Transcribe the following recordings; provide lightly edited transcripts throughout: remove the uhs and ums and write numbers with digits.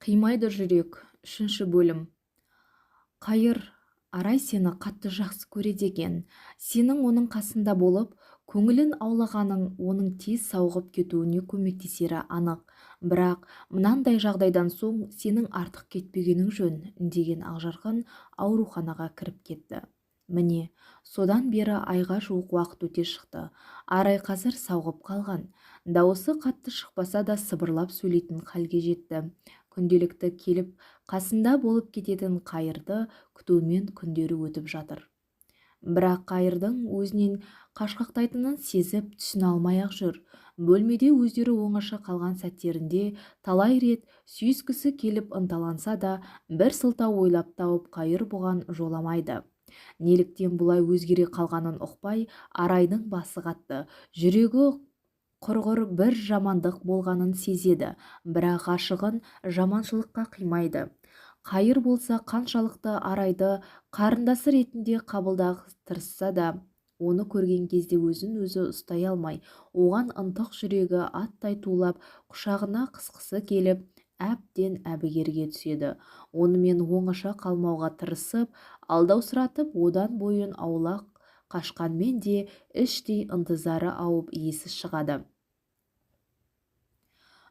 Қимайды жүрек. Үшінші бөлім. Қайыр, Арай сені қатты жақсы көреді екен. Сенің оның қасында болып, көңілін аулағаның оның тез сауығып кетуіне көмектесері анық. Бірақ мынандай жағдайдан соң сенің артық кетпегенің жөн, деген Ақжарқын ауруханаға кіріп кетті. Міне, содан бері айға жуық уақыт өте шықты. Арай қазір сауығып қалған. Дауысы қатты шықпаса да сыбырлап сөйлейтін халге жетті. Күнделікті келіп қасында болып кететін Қайырды күтумен күндері өтіп жатыр. Бірақ Қайырдың өзінен қашқақтайтынын сезіп, түсіне алмай-ақ жүр. Бөлмеде өздері оңаша қалған сәттерінде талай рет сүйіскісі келіп ынталанса да, бір сылтау ойлап тауып Қайыр бұған жоламайды. Неліктен бұлай өзгере қалғанын ұқпай, Арайдың басы қатты. Жүрегі құрғыр бір жамандық болғанын сезеді, бірақ ғашығын жаманшылыққа қимайды. Қайыр болса қаншалықты Арайды қарындасы ретінде қабылдағысы тырысса да, оны көрген кезде өзін өзі ұстай алмай, оған ынтық жүрегі аттай тулап, құшағына қысқысы келіп, әбден әбігерге түседі. Онымен оңаша қалмауға тырысып, алдаусыратып одан бойын аулақ қашқанмен де іштей ынтызары ауып есі шығады.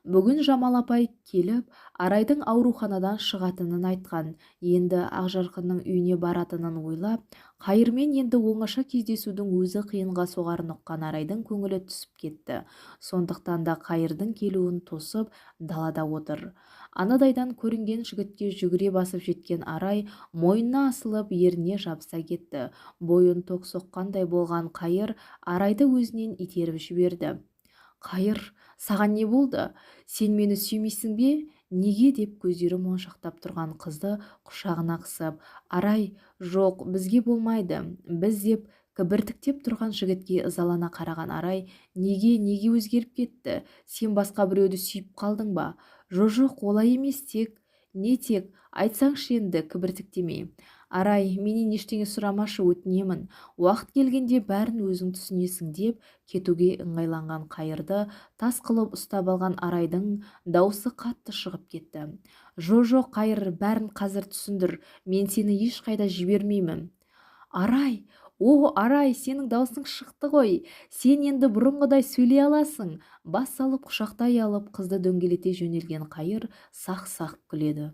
Бүгін Жамал апай келіп, Арайдың ауруханадан шығатынын айтқан. Енді Ақжарқынның үйіне баратынын ойлап, Қайырмен енді оңаша кездесудің өзі қиынға соғарын ұққан Арайдың көңілі түсіп кетті. Сондықтан да Қайырдың келуін тосып, далада отыр. Анадайдан көрінген жігітке жүгіре басып жеткен Арай мойнына асылып, еріне жабыса кетті. Бойын ток соққандай болған Қайыр Арайды өзінен итеріп жіберді. Қайыр, саған не болды? Сен мені сүймейсің бе? Неге деп көздері моншақтап тұрған қызды құшағына қысып, Арай, жоқ, бізге болмайды. Біз деп кібіртіктеп тұрған жігітке ызалана қараған Арай, неге, неге өзгеріп кетті? Сен басқа біреуді сүйіп қалдың ба? Жоқ, олай емес, тек, не тек, айтсаңшы енді кібіртіктемей. Арай, менен ештеңе сұрамашы, өтінемін. Уақыт келгенде бәрін өзің түсінесің деп кетуге ыңғайланған Қайырды тас қылып ұстап алған Арайдың даусы қатты шығып кетті. Жо-жоқ, Қайыр, бәрін қазір түсіндір, мен сені ешқайда жібермеймін. Арай, о, Арай, сенің даусың шықты ғой. Сен енді бұрынғыдай сөйлей аласың. Бас салып құшақтай алып қызды дөңгелете жөнелген Қайыр сақ-сақ күледі.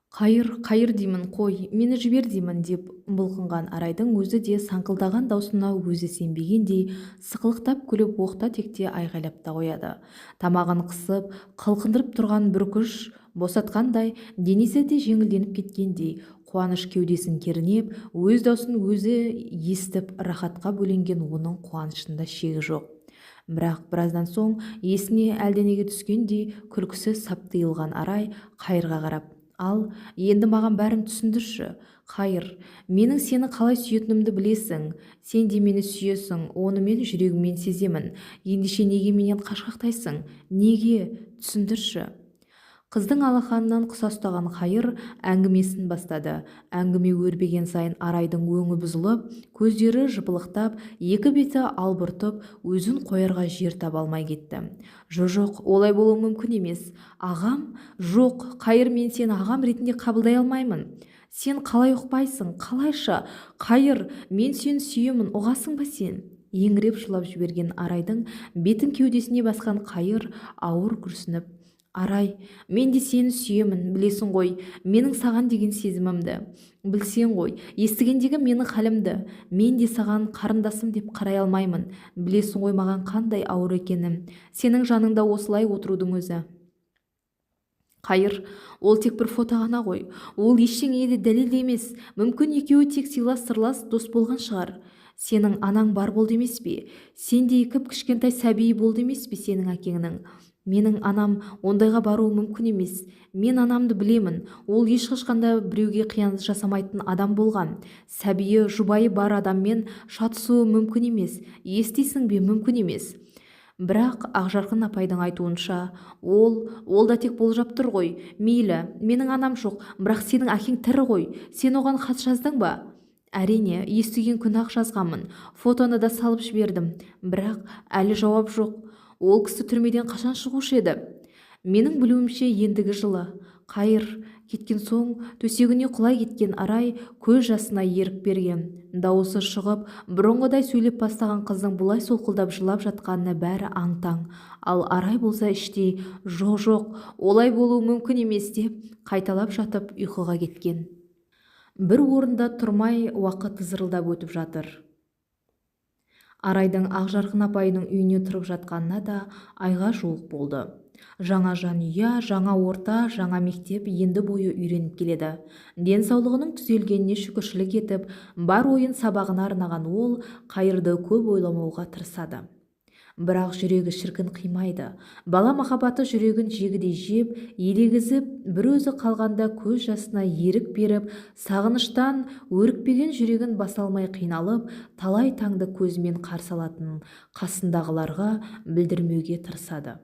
Қайыр, Қайыр деймін, қой, мені жібер деймін деп бұлқынған Арайдың өзі де саңқылдаған даусына өзі сенбегендей сықылықтап күліп оқта-текте айғайлап та қояды. Тамағын қысып, қылқындырып тұрған бір күш босатқандай, денесі де жеңілденіп кеткендей, қуаныш кеудесін кернеп, өз даусын өзі естіп рахатқа бөленген оның қуанышында шегі жоқ. Бірақ біраздан соң есіне әлденеге түскендей күлкісі сап тыйылған Арай Қайырға қарап, ал, енді маған бәрін түсіндірші. Қайыр, менің сені қалай сүйетінімді білесің. Сен де мені сүйесің, оны мен жүрегіммен сеземін. Ендеше неге менен қашқақтайсың? Неге? Түсіндірші. Қыздың алақанынан қыса ұстаған Қайыр әңгімесін бастады. Әңгіме өрбіген сайын Арайдың өңі бұзылып, көздері жыпылықтап, екі беті албұртып, өзін қоярға жер таба алмай кетті. Жо-жоқ, олай болуы мүмкін емес. Ағам? Жоқ, Қайыр, мен сені ағам ретінде қабылдай алмаймын. Сен қалай ұқпайсың? Қалайша? Қайыр, мен сені сүйемін, ұғасың ба сен? Еңіреп жылап жіберген Арайдың бетін кеудесіне басқан Қайыр ауыр күрсініп, Арай, мен де сені сүйемін, білесің ғой, менің саған деген сезімімді. Білсең ғой, естігендегі менің халімді. Мен де саған қарындасым деп қарай алмаймын. Білесің ғой маған қандай ауыр екенін. Сенің жаныңда осылай отырудың өзі. Қайыр, ол тек бір фото ғана ғой. Ол ештеңеге де дәлел емес. Мүмкін екеуі тек сыйлас сырлас дос болған шығар. Сенің анаң бар болды емес пе? Сендей кіп-кішкентай сәбиі болды емес пе сенің әкеңнің? Менің анам ондайға баруы мүмкін емес. Мен анамды білемін. Ол ешқашанда біреуге қиянат жасамайтын адам болған. Сәбиі, жұбайы бар адаммен шатысуы мүмкін емес. Естисің бе, мүмкін емес. Бірақ Ақжарқын апайдың айтуынша, ол да тек болжап тұр ғой. Мейлі, менің анам жоқ, бірақ сенің әкең тірі ғой. Сен оған хат жаздың ба? Әрине, естіген күні-ақ жазғанмын. Фотоны да салып жібердім. Бірақ әлі жауап жоқ. Ол кісі түрмеден қашан шығушы еді? Менің білуімше, ендігі жылы. Қайыр кеткен соң төсегіне құлай кеткен Арай көз жасына ерік берген. Дауысы шығып, бұрынғыдай сөйлеп бастаған қыздың бұлай солқылдап жылап жатқанына бәрі аң-таң. Ал Арай болса іштей «Жоқ, жоқ, олай болуы мүмкін емес» деп қайталап жатып ұйқыға кеткен. Бір орында тұрмай уақыт зырылдап өтіп жатыр. Арайдың Ақжарқын апайының үйіне тұрып жатқанына да айға жуық болды. Жаңа жанұя, жаңа орта, жаңа мектеп енді бойы үйреніп келеді. Денсаулығының түзелгеніне шүкіршілік етіп, бар ойын сабағына арнаған ол Қайырды көп ойламауға тырысады. Бірақ жүрегі шіркін қимайды. Бала махаббаты жүрегін жегідей жеп, елегізіп, бір өзі қалғанда көз жасына ерік беріп, сағыныштан өрікпеген жүрегін баса алмай қиналып, талай таңды көзімен қарсы алатынын қасындағыларға білдірмеуге тырысады.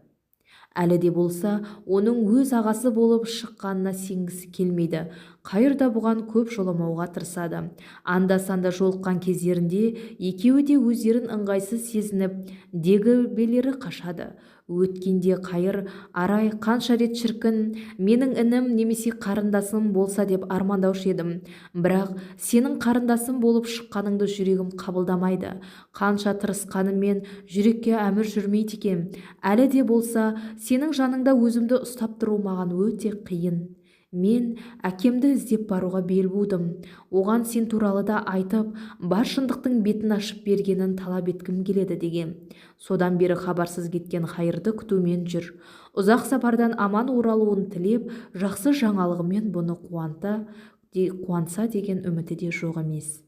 Әлі де болса, оның өз ағасы болып шыққанына сенгісі келмейді. Қайыр да бұған көп жоламауға тырысады. Анда-санда жолыққан кездерінде екеуі де өздерін ыңғайсыз сезініп, дегбелері қашады. Өткенде Қайыр «Арай, қанша рет шіркін, менің інім немесе қарындасым болса деп армандаушы едім. Бірақ сенің қарындасым болып шыққаныңды жүрегім қабылдамайды. Қанша тырысқаныммен жүрекке әмір жүрмейді екен. Әлі де болса, сенің жаныңда өзімді ұстап тұру маған өте қиын. Мен әкемді іздеп баруға бел будым. Оған сен туралы да айтып, бар шындықтың бетін ашып бергенін талап еткім келеді» деген. Содан бері хабарсыз кеткен Қайырды күтумен жүр. Ұзақ сапардан аман оралуын тілеп, жақсы жаңалығымен бұны қуантса деген үміті де жоқ емес.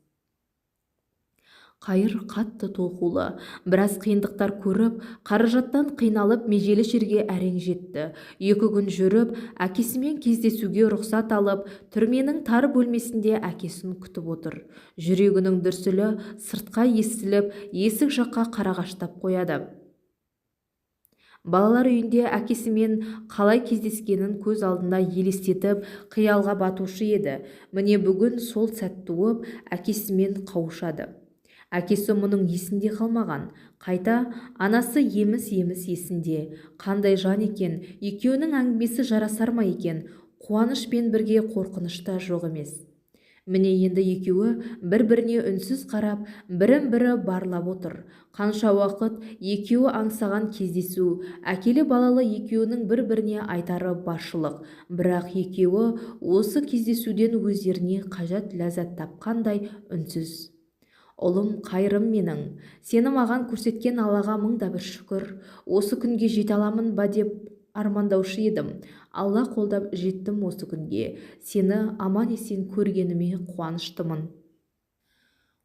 Қайыр қатты толқулы. Біраз қиындықтар көріп, қаражаттан қиналып, межелі жерге әрең жетті. 2 күн жүріп, әкесімен кездесуге рұқсат алып, түрменің тар бөлмесінде әкесін күтіп отыр. Жүрегінің дүрсілі сыртқа естіліп, есік жаққа қарағаштап қояды. Балалар үйінде әкесімен қалай кездескенін көз алдында елестетіп, қиялға батушы еді. Міне бүгін сол сәт туып, әкесімен қауышады. Әкесі мұның есінде қалмаған. Қайта анасы еміс-еміс есінде. Қандай жан екен, екеуінің әңгімесі жарасар ма екен, қуанышпен бірге қорқыныш та жоқ емес. Міне енді екеуі бір-біріне үнсіз қарап, бірін-бірі барлап отыр. Қанша уақыт екеуі аңсаған кездесу, әкелі балалы екеуінің бір-біріне айтары баршылық. Бірақ екеуі осы кездесуден өздеріне қажат ләззат тапқандай үнсіз. Ұлым, Қайырым менің, сені маған көрсеткен Аллаға мың да бір шүкір. Осы күнге жете аламын ба деп армандаушы едім. Алла қолдап жеттім осы күнге. Сені аман-есен көргеніме қуаныштымын.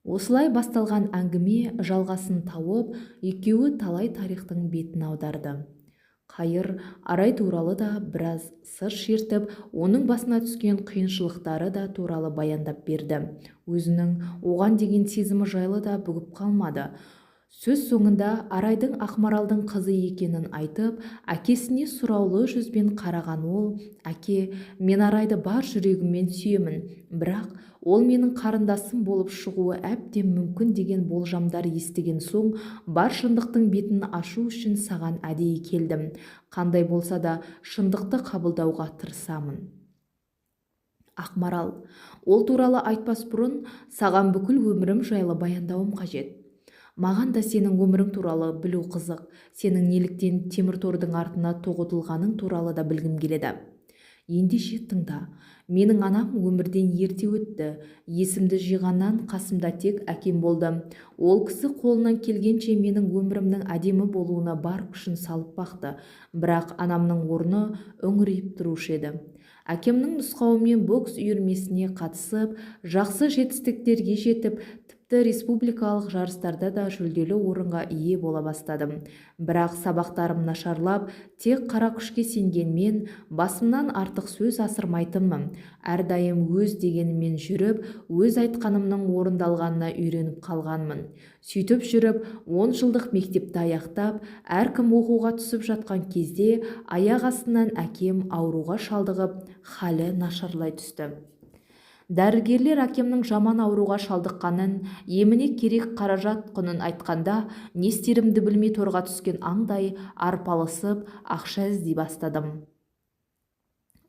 Осылай басталған әңгіме жалғасын тауып, екеуі талай тарихтың бетін аударды. Қайыр Арай туралы да біраз сыр шертіп, оның басына түскен қиыншылықтары да туралы баяндап берді. Өзінің оған деген сезімі жайлы да бүгіп қалмады. Сөз соңында Арайдың Ақмаралдың қызы екенін айтып, әкесіне сұраулы жүзбен қараған ол, «Әке, мен Арайды бар жүрегіммен сүйемін, бірақ ол менің қарындасым болып шығуы әбден мүмкін деген болжамдар естіген соң, бар шындықтың бетін ашу үшін саған әдейі келдім. Қандай болса да шындықты қабылдауға тырысамын». Ақмарал, ол туралы айтпас бұрын саған бүкіл өмірім жайлы баяндауым қажет. Маған да сенің өмірің туралы білу қызық, сенің неліктен темір тордың артына тоғытылғаның туралы да білгім келеді. Ендеше тыңда. Менің анам өмірден ерте өтті. Есімді жиғаннан қасымда тек әкем болды. Ол кісі қолынан келгенше менің өмірімнің әдемі болуына бар күшін салып бақты. Бірақ анамның орны үңірейіп тұрушы еді. Әкемнің нұсқауымен бокс үйірмесіне қатысып, жақсы жетістіктерге жетіп, тіпті республикалық жарыстарда да жүлделі орынға ие бола бастадым. Бірақ сабақтарым нашарлап, тек қара күшке сенгенмен, басымнан артық сөз асырмайтынмын. Әрдайым өз дегеніммен жүріп, өз айтқанымның орындалғанына үйреніп қалғанмын. Сөйтіп жүріп, 10 жылдық мектепті аяқтап, әркім оқуға түсіп жатқан кезде аяқ астынан әкем ауруға шалдығып, халі нашарлай түсті. Дәрігерлер әкемнің жаман ауруға шалдыққанын, еміне керек қаражат құнын айтқанда, не істерімді білмей торға түскен аңдай арпалысып, ақша іздей бастадым.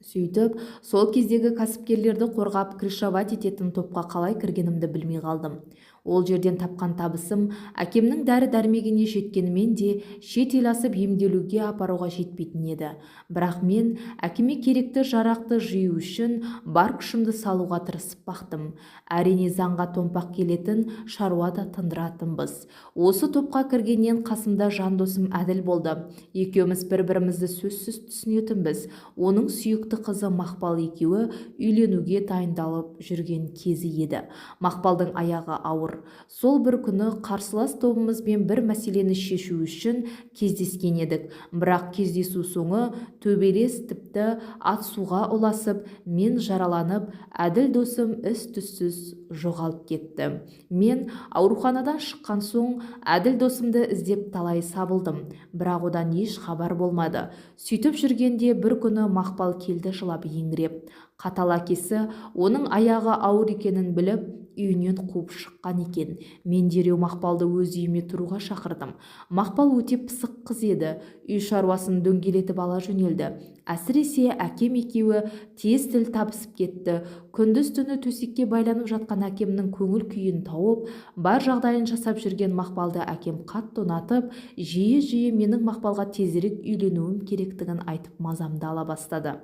Сөйтіп, сол кездегі кәсіпкерлерді қорғап, крышевать ететін топқа қалай кіргенімді білмей қалдым. Ол жерден тапқан табысым әкемнің дәрі-дәрмегіне жеткенімен де, шет ел асып емделуге апаруға жетпейтін еді. Бірақ мен әкеме керекті жарақты жию үшін бар күшімді салуға тырысып бақтым. Әрине, заңға томпақ келетін шаруа да тындыратынбыз. Осы топқа кіргеннен қасымда жан досым Әділ болды. Екеуміз бір-бірімізді сөзсіз түсінетінбіз. Оның сүйікті қызы Мақпал екеуі үйленуге дайындалып жүрген кезі еді. Мақпалдың аяғы ауыр. Сол бір күні қарсылас тобымызбен бір мәселені шешу үшін кездескен едік. Бірақ кездесу соңы төбелес, тіпті атысуға ұласып, мен жараланып, Әділ досым із-түзсіз жоғалып кетті. Мен ауруханадан шыққан соң Әділ досымды іздеп талай сабылдым. Бірақ одан еш хабар болмады. Сөйтіп жүргенде бір күні Мақпал келді жылап еңіреп. Қатал әкесі оның аяғы ауыр екенін біліп, үйінен қуып шыққан екен. Мен дереу Мақпалды өз үйіме тұруға шақырдым. Мақпал өте пысық қыз еді. Үй шаруасын дөңгелетіп ала жөнелді. Әсіресе әкем екеуі тез тіл табысып кетті. Күндіз-түні төсекке байланып жатқан әкемнің көңіл күйін тауып, бар жағдайын жасап жүрген Мақпалды әкем қатты ұнатып, жиі-жиі менің Мақпалға тезірек үйленуім керектігін айтып мазамды ала бастады.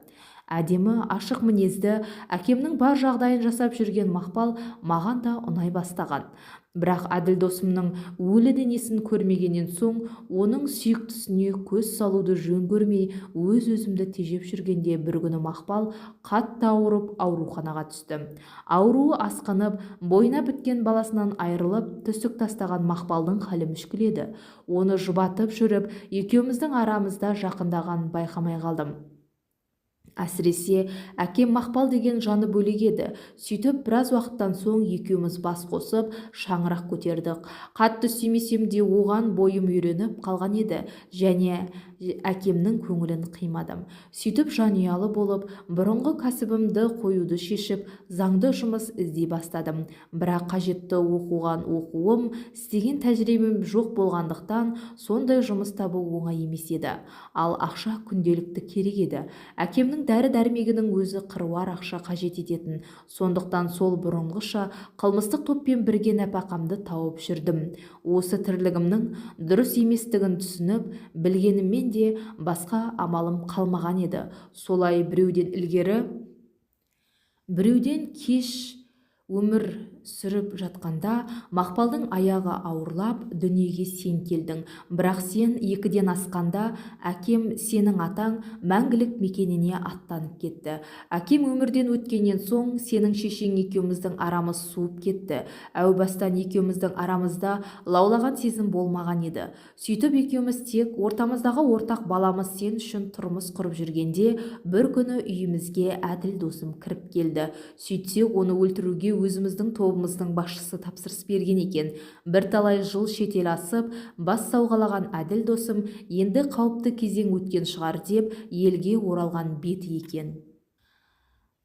Әдемі, ашық мінезді, әкемнің бар жағдайын жасап жүрген Мақпал маған да ұнай бастаған. Бірақ Әділ досымның өлі денесін көрмегеннен соң, оның сүйіктісіне көз салуды жөн көрмей, өз-өзімді тежеп жүргенде бір күні Мақпал қатты ауырып ауруханаға түсті. Ауруы асқынып, бойына біткен баласынан айырылып, түсік тастаған Мақпалдың халі мүшкіл еді. Оны жұбатып жүріп, екеуміздің арамызда жақындағанын байқамай қалдым. Әсіресе әкем Мақпал деген жаны бөлек еді. Сөйтіп, біраз уақыттан соң екеуміз бас қосып, шаңырақ көтердік. Қатты сүймесем де оған бойым үйреніп қалған еді және әкемнің көңілін қимадым. Сөйтіп жанұялы болып, бұрынғы кәсібімді қоюды шешіп, заңды жұмыс іздей бастадым. Бірақ қажетті оқыған оқуым, істеген тәжірибем жоқ болғандықтан сондай жұмыс табу оңай емес еді. Ал ақша күнделікті керек еді. Әкемнің дәрі-дәрмегінің өзі қыруар ақша қажет ететін. Сондықтан сол бұрынғыша қылмыстық топпен бірге нәпақамды тауып жүрдім. Осы тірлігімнің дұрыс еместігін түсініп, білгеніммен де басқа амалым қалмаған еді. Солай біреуден ілгері, біреуден кеш өмір сүріп жатқанда Мақпалдың аяғы ауырлап, дүниеге сен келдің. Бірақ сен 2-ден асқанда әкем, сенің атаң, мәңгілік мекеніне аттанып кетті. Әкем өмірден өткеннен соң сенің шешең екеуміздің арамыз суып кетті. Әу бастан екеуміздің арамызда лаулаған сезім болмаған еді. Сөйтіп екеуміз тек ортамыздағы ортақ баламыз сен үшін тұрмыс құрып жүргенде бір күні үйімізге Әділ досым кіріп келді. Сөйтсек, оны өлтіруге өзіміздің тобымыздың басшысы тапсырыс берген екен. Бірталай жыл шетел асып, бас сауғалаған Әділ досым енді қауіпті кезең өткен шығар деп елге оралған беті екен.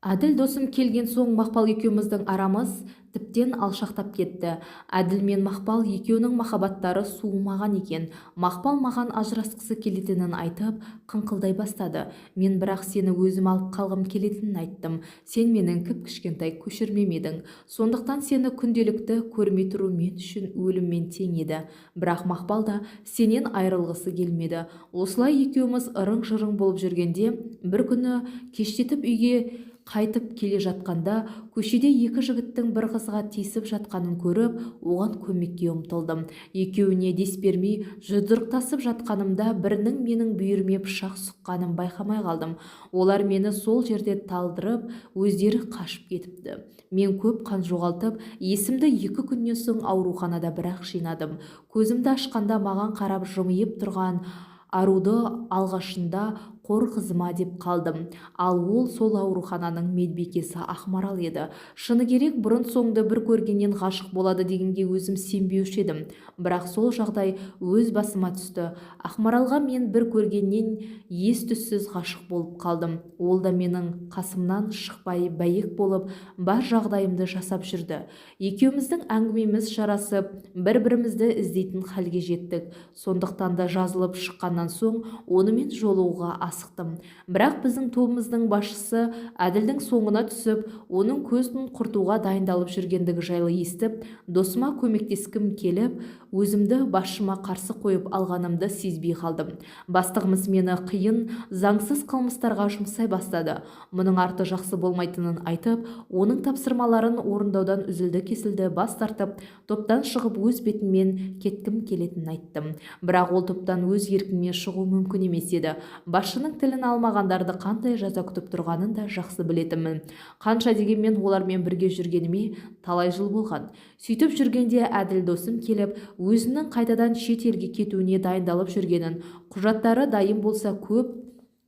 Әділ досым келген соң Мақпал екеуміздің арамыз тіптен алшақтап кетті. Әділ мен Мақпал екеуінің махаббаттары суымаған екен. Мақпал маған ажырасқысы келетінін айтып, қыңқылдай бастады. Мен бірақ сені өзім алып қалғым келетінін айттым. Сен менің кіп-кішкентай көшірмем едің. Сондықтан сені күнделікті көрмей тұру мен үшін өліммен тең еді. Бірақ Мақпал да сенен айырылғысы келмеді. Осылай екеуміз ырың-жырың болып жүргенде, бір күні кештетіп үйге қайтып келе жатқанда көшеде екі жігіттің бір қызға тиісіп жатқанын көріп, оған көмекке ұмтылдым. Екеуіне дес бермей жұдырықтасып жатқанымда бірінің менің бүйіріме пышақ сұққанын байқамай қалдым. Олар мені сол жерде талдырып, өздері қашып кетіпті. Мен көп қан жоғалтып, есімді 2 күннен соң ауруханада бірақ жинадым. Көзімді ашқанда маған қарап жымиып тұрған аруды алғашында қор қызыма деп қалдым. Ал ол сол аурухананың медбикесі Ақмарал еді. Шыны керек, бұрын соңды бір көргеннен ғашық болады дегенге өзім сенбеуші едім. Бірақ сол жағдай өз басыма түсті. Ақмаралға мен бір көргеннен ес-түссіз ғашық болып қалдым. Ол да менің қасымнан шықпай бәйек болып, бар жағдайымды жасап жүрді. Екеуміздің әңгімеміз жарасып, бір-бірімізді іздейтін халге жеттік. Сондықтан да жазылып шыққаннан соң онымен жолығуға Асықтым. Бірақ біздің тобымыздың басшысы Әділдің соңына түсіп, оның көзін құртуға дайындалып жүргендігі жайлы естіп, досыма көмектескім келіп, өзімді басшыма қарсы қойып алғанымды сезбей қалдым. Бастығымыз мені қиын, заңсыз қылмыстарға жұмсай бастады. Мұның арты жақсы болмайтынын айтып, оның тапсырмаларын орындаудан үзілді-кесілді бас тартып, топтан шығып өз бетіммен кеткім келетінін айттым. Бірақ ол топтан өз еркіммен шығу мүмкін емес еді. Басшының тілін алмағандарды қандай жаза күтіп тұрғанын да жақсы білетінмін. Қанша дегенмен олармен бірге жүргеніме талай жыл болған. Сөйтіп жүргенде Әділ досым келіп, өзінің қайтадан шет елге кетуіне дайындалып жүргенін, құжаттары дайын болса көп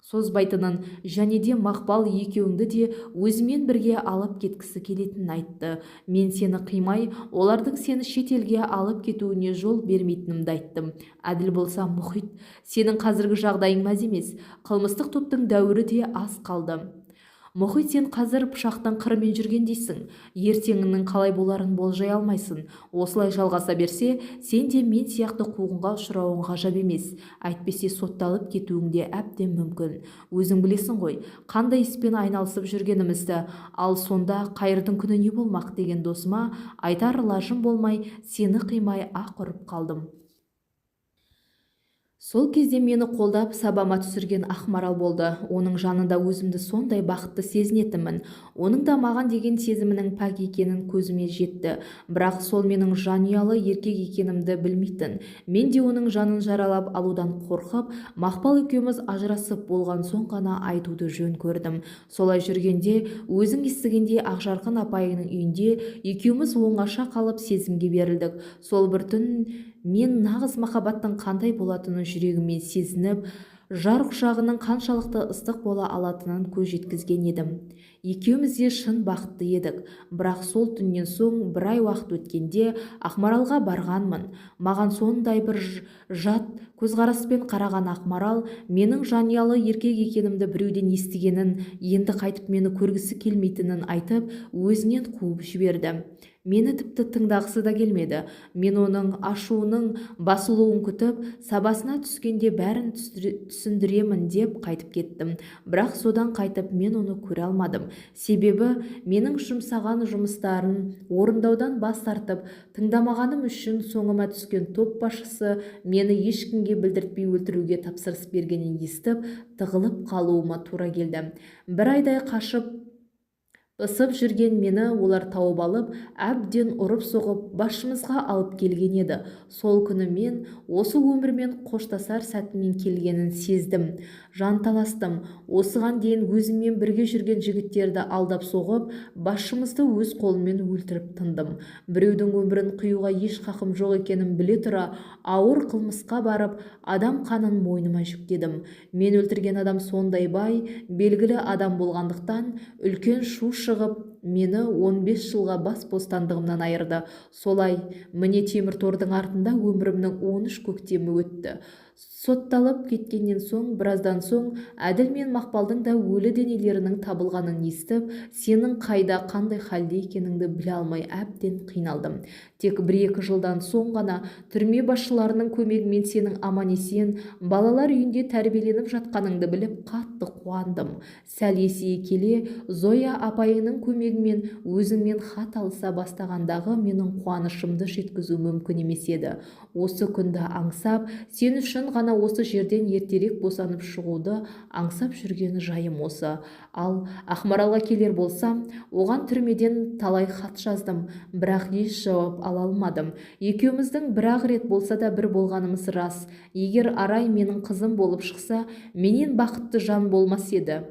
созбайтынын және де Мақпал екеуіңді де өзімен бірге алып кеткісі келетінін айтты. Мен сені қимай, олардың сені шет елге алып кетуіне жол бермейтінімді айттым. Әділ болса, Мұхит, сенің қазіргі жағдайың мәз емес, қылмыстық топтың дәуірі де аз қалды. Мұхит, сен қазір пышақтың қырымен жүргендейсің. Ертеңіңнің қалай боларын болжай алмайсың. Осылай жалғаса берсе, сен де мен сияқты қуғынға ұшырауың ғажап емес. Әйтпесе сотталып кетуің де әбден мүмкін. Өзің білесің ғой, қандай іспен айналысып жүргенімізді. Ал сонда Қайырдың күні не болмақ деген досыма айтар лажым болмай, сені қимай ақ ұрып қалдым. Сол кезде мені қолдап сабама түсірген Ақмарал болды. Оның жанында өзімді сондай бақытты сезінетінмін. Оның да маған деген сезімінің пәк екенін көзіме жетті. Бірақ сол менің жанұялы еркек екенімді білмейтін. Мен де оның жанын жаралап алудан қорқып, Мақпал екеуміз ажырасып болған соң ғана айтуды жөн көрдім. Солай жүргенде өзің естігендей Ақжарқын апайының үйінде екеуміз оңаша қалып сезімге берілдік. Сол бір түн мен нағыз махаббаттың қандай болатынын жүрегіммен сезініп, жар құшағының қаншалықты ыстық бола алатынын көз жеткізген едім. Екеуміз де шын бақытты едік. Бірақ сол түннен соң бір ай уақыт өткенде Ақмаралға барғанмын. Маған сондай бір жат көзқараспен қараған Ақмарал менің жанұялы еркек екенімді біреуден естігенін, енді қайтып мені көргісі келмейтінін айтып, өзінен қуып жіберді. Мені тіпті тыңдағысы да келмеді. Мен оның ашуының басылуын күтіп, сабасына түскенде бәрін түсіндіремін деп қайтып кеттім. Бірақ содан қайтып мен оны көре алмадым. Себебі менің жұмсаған жұмыстарын орындаудан бас тартып, тыңдамағаным үшін соңыма түскен топ басшысы мені ешкімге білдіртпей өлтіруге тапсырыс бергенін естіп, тығылып қалуыма тура келді. Бір айдай қашып ысып жүрген мені олар тауып алып, әбден ұрып-соғып, басшымызға алып келген еді. Сол күні мен осы өмірмен қоштасар сәтіммен келгенін сездім. Жанталастым. Осыған дейін өзіммен бірге жүрген жігіттерді алдап соғып, басшымызды өз қолыммен өлтіріп тындым. Біреудің өмірін қиюға еш хақым жоқ екенін біле тұра, ауыр қылмысқа барып, адам қанын мойныма жүктедім. Мен өлтірген адам сондай бай, белгілі адам болғандықтан, үлкен шу шығып, мені 15 жылға бас бостандығымнан айырды. Солай, міне темір тордың артында өмірімнің 13 көктемі өтті. Сотталып кеткеннен соң, біраздан соң Әділ мен Мақпалдың да өлі денелерінің табылғанын естіп, сенің қайда, қандай халде екеніңді біле алмай әбден қиналдым. Тек 1-2 жылдан соң ғана түрме басшыларының көмегімен сенің аман-есен балалар үйінде тәрбиеленіп жатқаныңды біліп қатты қуандым. Сәл есейе келе Зоя апайыңның көмегімен өзіңмен хат алыса бастағандағы менің қуанышымды жеткізу мүмкін емес еді. Осы күнді аңсап, сен үшін ғана осы жерден ертерек босанып шығуды аңсап жүрген жайым осы. Ал Ақмаралға келер болсам, оған түрмеден талай хат жаздым, бірақ еш жауап ала алмадым. Екеуміздің бір-ақ рет болса да бір болғанымыз рас. Егер Арай менің қызым болып шықса, менен бақытты жан болмас еді.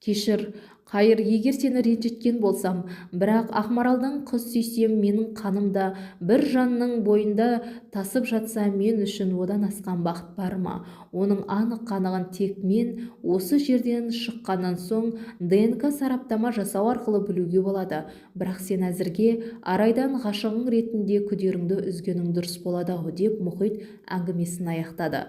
Кешір, Қайыр, егер сені ренжіткен болсам, бірақ Ақмаралдан қыз сүйсем, менің қанымда бір жанның бойында тасып жатса, мен үшін одан асқан бақыт бар ма? Оның анық-қанығын тек мен осы жерден шыққаннан соң ДНК сараптама жасау арқылы білуге болады. Бірақ сен әзірге Арайдан ғашығың ретінде күдеріңді үзгенің дұрыс болады-ау, деп Мұхит әңгімесін аяқтады.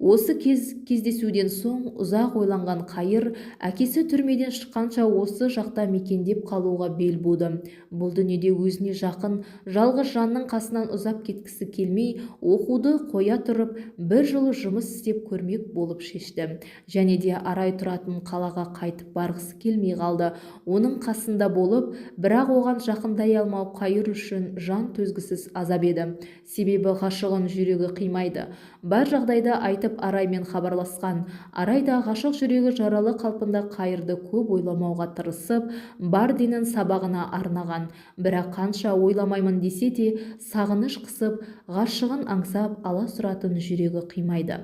Осы кездесуден соң ұзақ ойланған Қайыр әкесі түрмеден шыққанша осы жақта мекендеп қалуға бел буды. Бұл дүниеде өзіне жақын жалғыз жанның қасынан ұзап кеткісі келмей, оқуды қоя тұрып, бір жыл жұмыс істеп көрмек болып шешті. Және де Арай тұратын қалаға қайтып барғысы келмей қалды. Оның қасында болып, бірақ оған жақындай алмау Қайыр үшін жан төзгісіз азап еді. Себебі ғашығын жүрегі қимайды. Бар жағдайды айтып Араймен хабарласқан. Арай да ғашық жүрегі жаралы қалпында Қайырды көп ойламауға тырысып, бар денін сабағына арнаған. Бірақ қанша ойламаймын десе де, сағыныш қысып, ғашығын аңсап аласұратын жүрегі қимайды.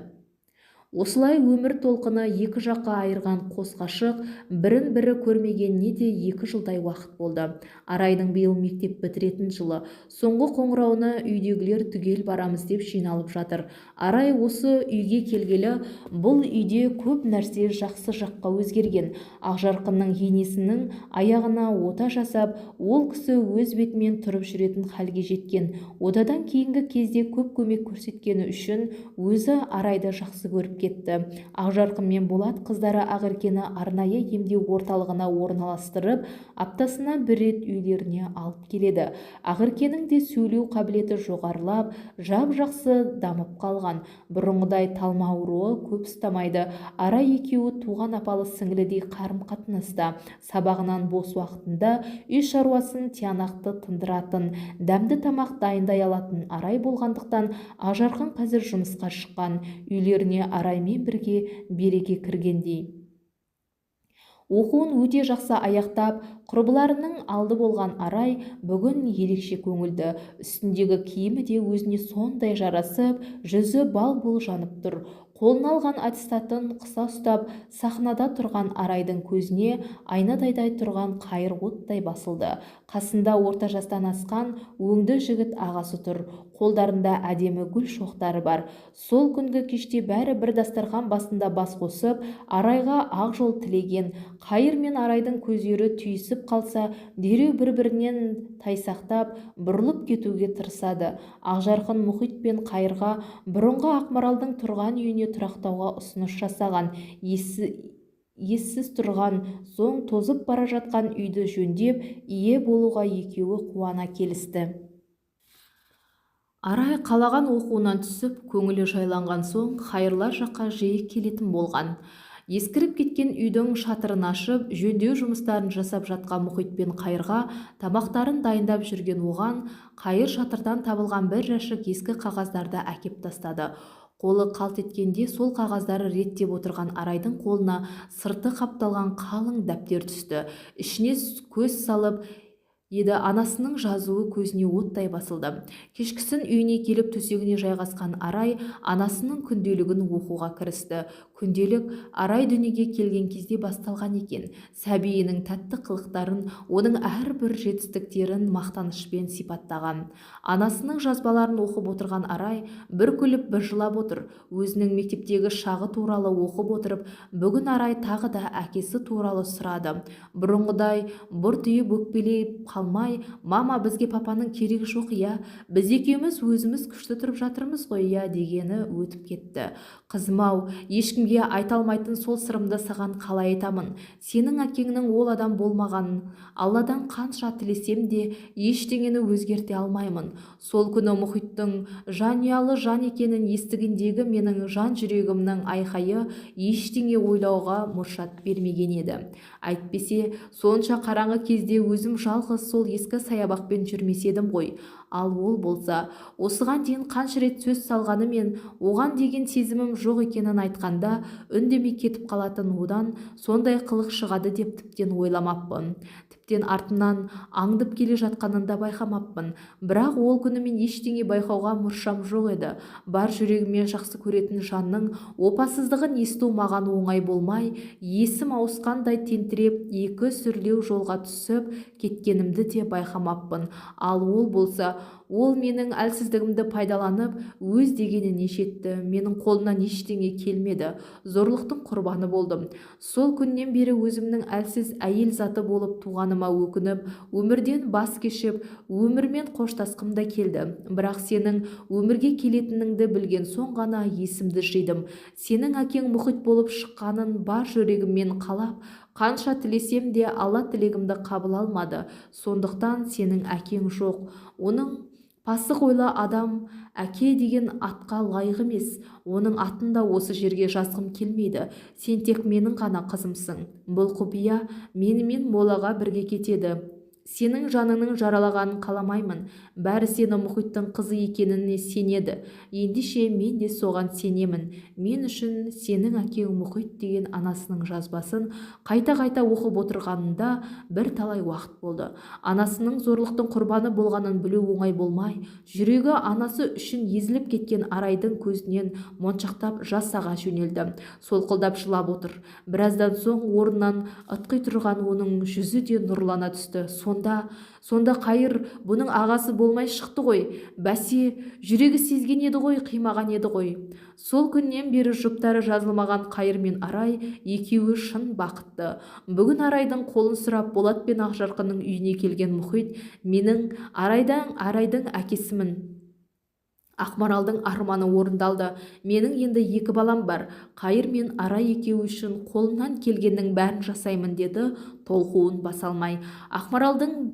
Осылай өмір толқыны екі жаққа айырған қос ғашық бірін-бірі көрмегеніне де 2 жылдай уақыт болды. Арайдың биыл мектеп бітіретін жылы. Соңғы қоңырауына үйдегілер түгел барамыз деп жиналып жатыр. Арай осы үйге келгелі бұл үйде көп нәрсе жақсы жаққа өзгерген. Ақжарқынның енесінің аяғына ота жасап, ол кісі өз бетімен тұрып жүретін халге жеткен. Отадан кейінгі кезде көп көмек көрсеткені үшін өзі Арайды жақсы көріп кетті. Ақжарқын мен Болат қыздары Ақеркені арнайы емдеу орталығына орналастырып, аптасына бір рет үйлеріне алып келеді. Ақеркенің де сөйлеу қабілеті жоғарылап, жап-жақсы дамып қалған. Бұрынғыдай талма ауруы көп ұстамайды. Арай екеуі туған апалы сіңлідей қарым-қатынаста. Сабағынан бос уақытында үй шаруасын тиянақты тындыратын, дәмді тамақ дайындай алатын Арай болғандықтан Ақжарқын қазір жұмысқа шыққан. Үйлеріне Араймен бірге береке кіргендей. Оқуын өте жақсы аяқтап, құрбыларының алды болған Арай бүгін ерекше көңілді. Үстіндегі киімі де өзіне сондай жарасып, жүзі бал-бұл жанып тұр. Қолына алған аттестатын қыса ұстап, сахнада тұрған Арайдың көзіне айнадайдай тұрған Қайыр оттай басылды. Қасында орта жастан асқан өңді жігіт ағасы тұр. Қолдарында әдемі гүл шоқтары бар. Сол күнгі кеште бәрі бір дастархан басында бас қосып, Арайға ақ жол тілеген. Қайыр мен Арайдың көздері түйісіп қалса, дереу бір-бірінен тайсақтап, бұрылып кетуге тырысады. Ақжарқын Мұхит пен Қайырға бұрынғы Ақмаралдың тұрған үйіне тұрақтауға ұсыныс жасаған. Ессіз тұрған соң тозып бара жатқан үйді жөндеп, ие болуға екеуі қуана келісті. Арай қалаған оқуынан түсіп, көңілі жайланған соң Қайырлар жаққа жиі келетін болған. Ескіріп кеткен үйдің шатырын ашып, жөндеу жұмыстарын жасап жатқан Мұхит пен Қайырға тамақтарын дайындап жүрген оған Қайыр шатырдан табылған бір жәшік ескі қағаздарды әкеп тастады. Қолы қалт еткенде сол қағаздары реттеп отырған Арайдың қолына сырты қапталған қалың дәптер түсті. Ішіне көз салып еді, анасының жазуы көзіне оттай басылды. Кешкісін үйіне келіп төсегіне жайғасқан Арай анасының күнделігін оқуға кірісті. Күнделік Арай дүниеге келген кезде басталған екен. Сәбиінің тәтті қылықтарын, оның әрбір жетістіктерін мақтанышпен сипаттаған. Анасының жазбаларын оқып отырған Арай бір күліп, бір жылап отыр. Өзінің мектептегі шағы туралы оқып отырып, бүгін Арай тағы да әкесі туралы сұрады. Бұрынғыдай бұртиып өкпелей қалмай, «Мама, бізге папаның керегі жоқ, иә, біз екеуміз өзіміз күшті тұрып жатырмыз ғой, иә» дегені өтіп кетті. Қызым-ау, ешкімге айта алмайтын сол сырымды саған қалай айтамын? Сенің әкеңнің ол адам болмағанын Алладан қанша тілесем де ештеңені өзгерте алмаймын. Сол күні Мұхиттың жанұялы жан екенін естігендегі менің жан жүрегімнің айқайы ештеңе ойлауға мұршат бермеген еді. Әйтпесе, сонша қараңғы кезде өзім жалғыз сол ескі саябақпен жүрмес едім ғой. Ал ол болса, осыған дейін қанша рет сөз салғанымен оған деген сезімім жоқ екенін айтқанда үндемей кетіп қалатын одан сондай қылық шығады деп тіптен ойламаппын. Тіптен артынан аңдып келе жатқанын да байқамаппын. Бірақ ол күні мен ештеңе байқауға мұршам жоқ еді. Бар жүрегіммен жақсы көретін жанның опасыздығын есту маған оңай болмай, есім ауысқандай тентіреп, екі сүрлеу жолға түсіп кеткенімді де байқамаппын. Ал ол болса, Ол менің әлсіздігімді пайдаланып, өз дегеніне жетті. Менің қолымнан ештеңе келмеді. Зорлықтың құрбаны болдым. Сол күннен бері өзімнің әлсіз әйел заты болып туғаныма өкініп, өмірден бас кешіп, өмірмен қоштасқым да келді. Бірақ сенің өмірге келетініңді білген соң ғана есімді жидым. Сенің әкең Мұхит болып шыққанын бар жүрегіммен қалап, қанша тілесем де Алла тілегімді қабыл алмады. Сондықтан сенің әкең жоқ. Оның пасық ойлы адам әке деген атқа лайық емес. Оның атын да осы жерге жазғым келмейді. Сен тек менің ғана қызымсың. Бұл құпия менімен молаға бірге кетеді. Сенің жаныңның жаралағанын қаламаймын. Бәрі сені Мұхиттың қызы екеніне сенеді. Ендеше мен де соған сенемін. Мен үшін сенің әкең Мұхит деген анасының жазбасын қайта-қайта оқып отырғанында бір талай уақыт болды. Анасының зорлықтың құрбаны болғанын білу оңай болмай, жүрегі анасы үшін езіліп кеткен Арайдың көзінен моншақтап жас аға жөнелді. Солқылдап жылап отыр. Біраздан соң орнынан ытқи тұрған оның жүзі де нұрлана түсті. Сонда Қайыр бұның ағасы болмай шықты ғой. Бәсе, жүрегі сезген еді ғой, қимаған еді ғой. Сол күннен бері жұптары жазылмаған Қайыр мен Арай екеуі шын бақытты. Бүгін Арайдың қолын сұрап Болат пен Ақжарқынның үйіне келген Мұхит, менің Арайдың әкесімін. Ақмаралдың арманы орындалды. Менің енді екі балам бар. Қайыр мен Арай екеуі үшін қолымнан келгеннің бәрін жасаймын, деді толқуын баса алмай. Ақмаралдың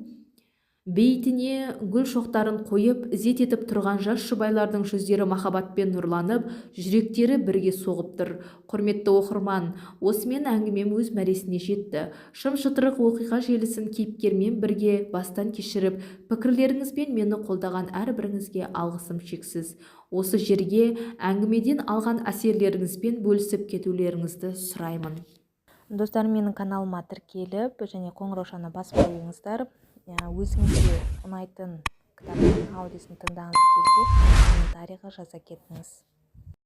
бейітіне гүл шоқтарын қойып, ізет етіп тұрған жас жұбайлардың жүздері махаббатпен нұрланып, жүректері бірге соғып тұр. Құрметті оқырман, осымен әңгімем өз мәресіне жетті. Шым-шытырық оқиға желісін кейіпкермен бірге бастан кешіріп, пікірлеріңізбен мені қолдаған әрбіріңізге алғысым шексіз. Осы жерге әңгімеден алған әсерлеріңізбен бөлісіп кетулеріңізді сұраймын. Достар, менің каналыма тіркеліп және қоңыраушаны басып қойыңыздар. Өзіңізге ұнайтын кітаптың аудиосын тыңдағыңыз келсе, комментарийға жаза кетіңіз.